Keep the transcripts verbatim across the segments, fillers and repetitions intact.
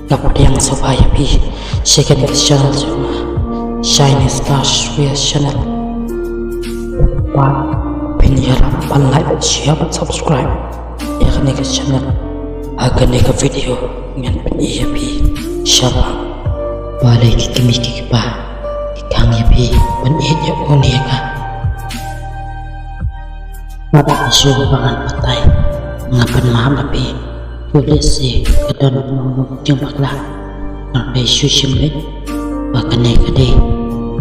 Nga pdiang sngewbha ïa phi sha kane ka channel jong nga, Shiny Star Shwia Channel. Bad phin ïarap ban like, share bad subscribe ïa kane ka channel. Ha kane ka video ngan pyni ïa phi shaphang balei ki kmie ki kpa ki khang ïa phi ban ïeit ïa une ïa ka. Bad ha shuwa ba ngan batai, nga pynmap ïa phi, to lehse ka don mano mano jingbakla. Ngan peit shuh shim leit ba kane ka dei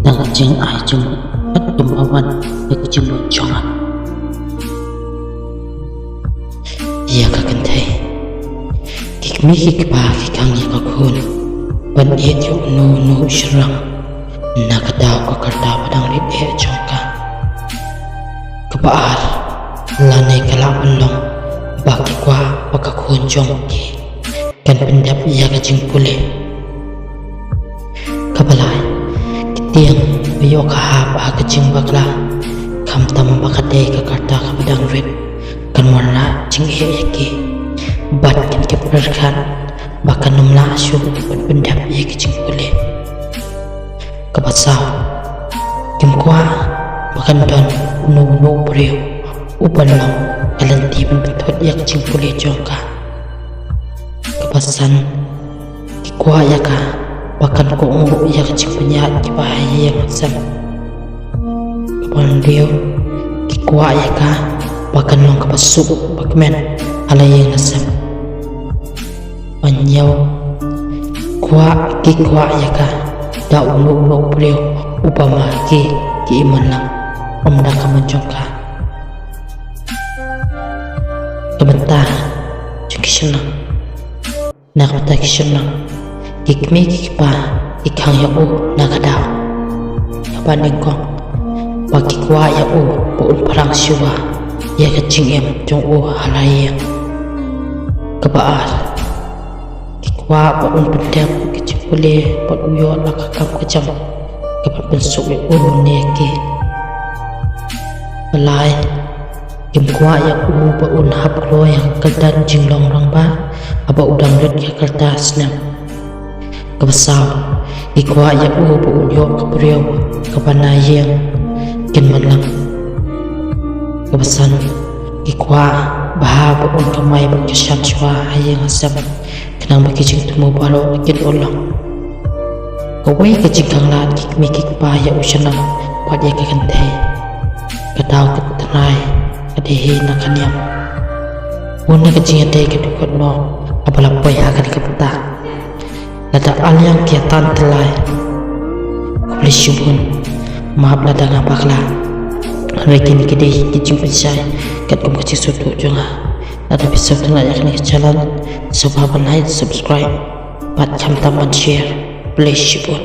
tang ka jingai jingmut bad kumba wan da ka jingmut jong nga. Ïa ka kynthei. Ki kmie ki kpa ki khang ïa ka khun ban ïeit ïa uno uno u shynrang na ka daw ka kyrta ba dang rit eh jong ka. Kaba ar, lane ka lah ban long ba ki kwah ba ka khun jong ki kan pyndep ïa ka jingpule. Kaba lai, ki tieng ba ïoh ka hap ha ka jingbakla, khamtam ba ka dei ka kyrta kaba dang rit, kan wanrah jingeh ïa ki bad kin ïa pyrkhat ba kan ym lah shuh ban pyndep ïa ka jingpule. Kaba saw, kim kwah ba kan don uno uno u briew uban long ka lynti ban pynthut ïa ka jingpule jong ka. Kaba san, ki kwah ïa ka ba kan kohnguh ïa ka jingpynïaid kiba ha ïing ha sem. Kaba hynriew, ki kwah ïa ka ba kan long kaba suk ba kmen ha la ïing ha sem. Kaba hynñiew, kwah, ki kwah ïa ka da uno uno u briew uba ma ki ki imlang, ym da ka mon jong ka. Ka bynta jong ki shynrang. Na ka bynta ki shynrang, ki kmie ki kpa ki khang ïa u na ka daw kaba nyngkong, ba ki kwah ïa u ba un phrang shuwa ïa ka jingim jong u ha la ïing. Kaba ar, ki kwah ba un pyndep ka jingpule bad u ïoh la ka kam ka jam kaban pynsuk ïa u ne ki. Kaba lai, kim kwah ïa u ba un hap kloi ha ka kyrdan jinglong rangbah haba u dang rit ïa ka kyrta snem. Kaba saw, ki kwah ïa u ba un ïoh ka briew kaba na ïing kin wanlam. Kaba san, ki kwah bha ba un kamai bad kyrshan shuwa ha ïing ha sem, khnang ba ki jingthmu baroh kin urlong. Kawei ka jingkhanglad ki kmie ki kpa ïa u shynrang bad ïa ka kynthei, ka daw ka tnai ka dei hi na ka niam. Bun na ka jingïadei ka dei kut noh haba la poi ha kane ka bynta. Lada aliang ki ïa tan tyllai, khublei shibun, map lada nga bakla. Hynrei kine ki dei ki jingpynshai katkum ka jingsngewthuh jong nga. Lada phi sngewtynnat ïa kane ka channel, sngewbha ban like, subscribe bad khamtam ban share. Khublei shibun.